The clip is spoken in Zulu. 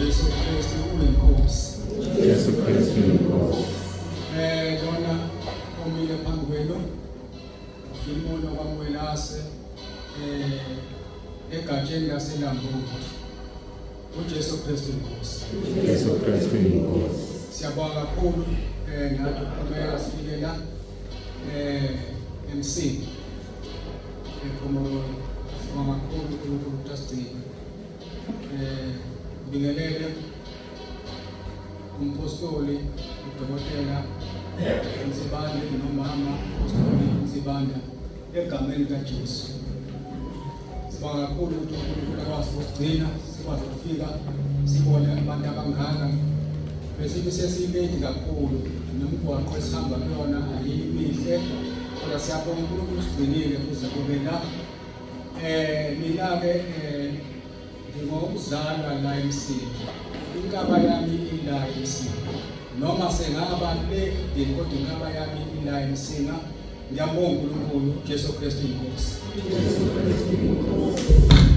uJesu Kristu uyiNkosi. Jesu Kristu inkosi. Lona omile phambi kwenu uFilimoni wakwaMwelase egatsheni laseLambuti. UJesu Kristu inkosi. Jesu Kristu inkosi. Siyabonga kakhulu nathi ukuqhubeka sifike la eMsinga ePhomololo. Sibonga kakhulu uNkulunkulu ukuthi asigcine. Ngibingelele umpostoli uDokotela Nsibande nomama umpostoli Nsibanda egameni likaJesu. Sibonga kakhulu ukuthi uNkulunkulu akwazi ukusigcina sikwazi ukufika sibone abantu abangaka. Besithi sesilate kakhulu nemigwaqo esihamba kuyona ayimihle, kodwa siyabonga uNkulunkulu usigcinile kuze kube la. Mina-ke ngingowokuzalwa la eMsinga, inkaba yami ila eMsinga, noma sengaba le ekudeni kodwa inkaba yami ila eMsinga. Ngiyabonga uNkulunkulu, Jesu Kristu inkosi. Jesu Kristu inkosi.